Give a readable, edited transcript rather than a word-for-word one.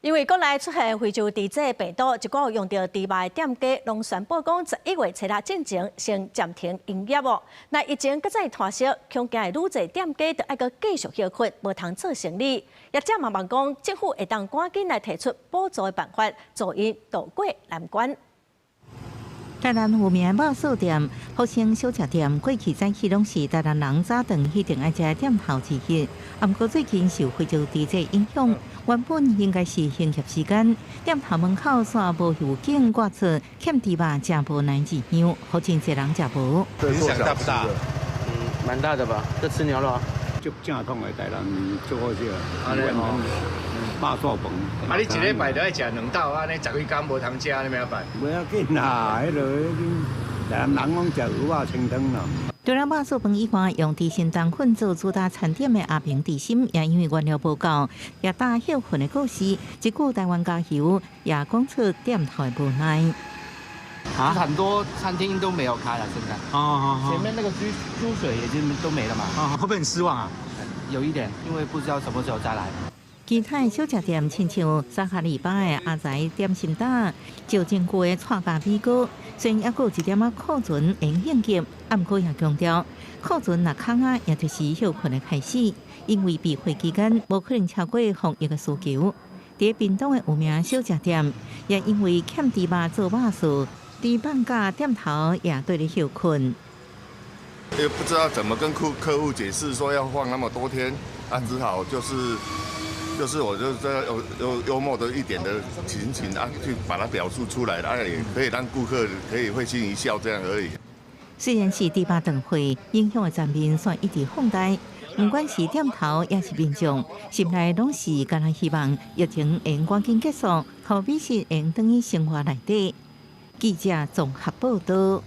因為國內出現非洲豬瘟病毒，一寡用著豬肉的店家攏宣布講，11月初六進前先暫停營業哦。若疫情閣再拖燒，恐驚愈濟店家就愛閣繼續歇困，無通做生意。業者嘛望講，政府會當趕緊來提出補助的辦法，助𪜶渡過難關。台南有名肉燥店、福星小食店，過去早起攏是台南人早頓一定愛食的店頭之一。毋過最近受非洲豬瘟影響，原本應該是營業時間，店頭門口煞無預警掛出欠豬肉誠無奈字樣，予真濟人食無。影響大不大？嗯，蠻大的吧？這吃牛肉。足正統的台南足好食，肉燥飯。啊，你一禮拜都愛食兩道，按呢十幾工無通食，你欲按怎辦？無要緊啦，彼个台南人攏食蚵仔清湯啦。除了肉燥飯以外，用豬心冬粉做主打餐點的阿明豬心，也因為原料無夠，也打歇困的故事。這久台灣加油，也講出店頭的無奈。啊，很多餐廳都沒有開了，現在。哦哦。前面那個豬水已經都沒了嘛。哦，會不會很失望啊？有一點，因為不知道什麼時候再來。其他的小食店，親像三哈里巴的阿財點心檔、石井久的蔡家米糕，雖然猶閣有一點仔庫存會應急，毋過也強調庫存若空啊，也就是歇困的開始，因為閉會期間無可能超過防疫的需求。佇屏東的有名小食店，也因為欠豬肉做肉燥，佇放假店頭也綴咧歇困。又不知道怎麼跟客戶解釋說要放那麼多天，啊，只好就是我就這樣有幽默的一點的情形啊，去把它表述出來，啊，也可以讓顧客可以會心一笑這樣而已。雖然是豬肉斷貨，影響的層面煞一直放大，毋管是店頭抑是民眾，心內攏是干焦希望疫情會趕緊結束，予美食會轉去生活內底。記者綜合報導。